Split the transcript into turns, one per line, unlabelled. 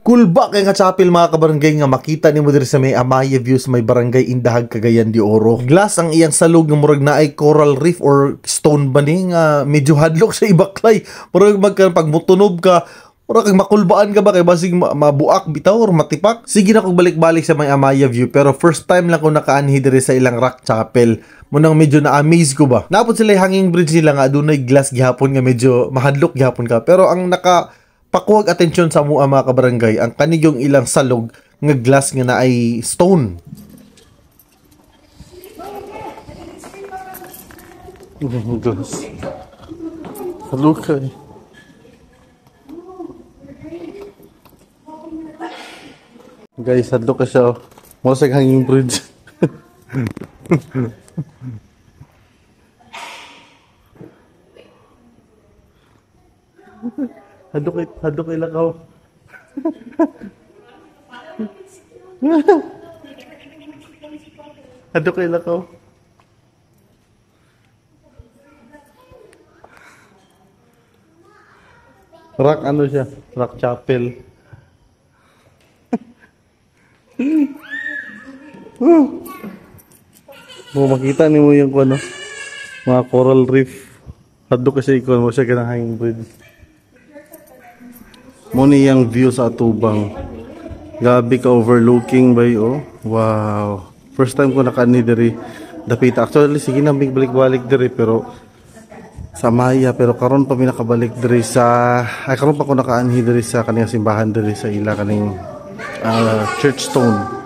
Kulba kay nga chapel, mga kabarangay, nga makita nimo diri sa may Amaya View sa may Barangay Indahag, Cagayan de Oro. Glass ang iyang salog nga murag naay coral reef or stone ba ni nga medyo hadlok sa ibaklay. Murag magka pag mutunob ka, murag kang makulbaan ka ba kay basig mabuak bitaw or matipak. Sige na kog balik-balik sa may Amaya View, pero first time lang ko nakaanhi diri sa ilang rock chapel. Munang medyo na-amaze ko ba. Napod sila yung hanging bridge nila nga adunay glass gihapon nga medyo mahadlok gihapon ka. Pero ang naka pakuwag atensyon sa mua, mga kabarangay, ang kanigyong ilang salog nga glass nga naay stone. Glass. Salog kay. Guys, hadlok ka siya, oh. Mura sa hanging bridge. Hadlok kay lakaw. Hadlok kay lakaw. Rock ano siya? Rock chapel. Mo makita nimo yung ano, mga coral reef. Hadlok kasi ikaw mo siya kanang hanging bridge. Mo ni yang view sa atubang. Grabe ka overlooking bay, oh. Wow. First time ko nakaani diri dapita. Actually, sige na balik-balik diri pero sa Maya, pero karon pa mi nakabalik diri sa, ay, karon pa ko nakaanhi diri sa kaning simbahan diri sa ila kaning church stone.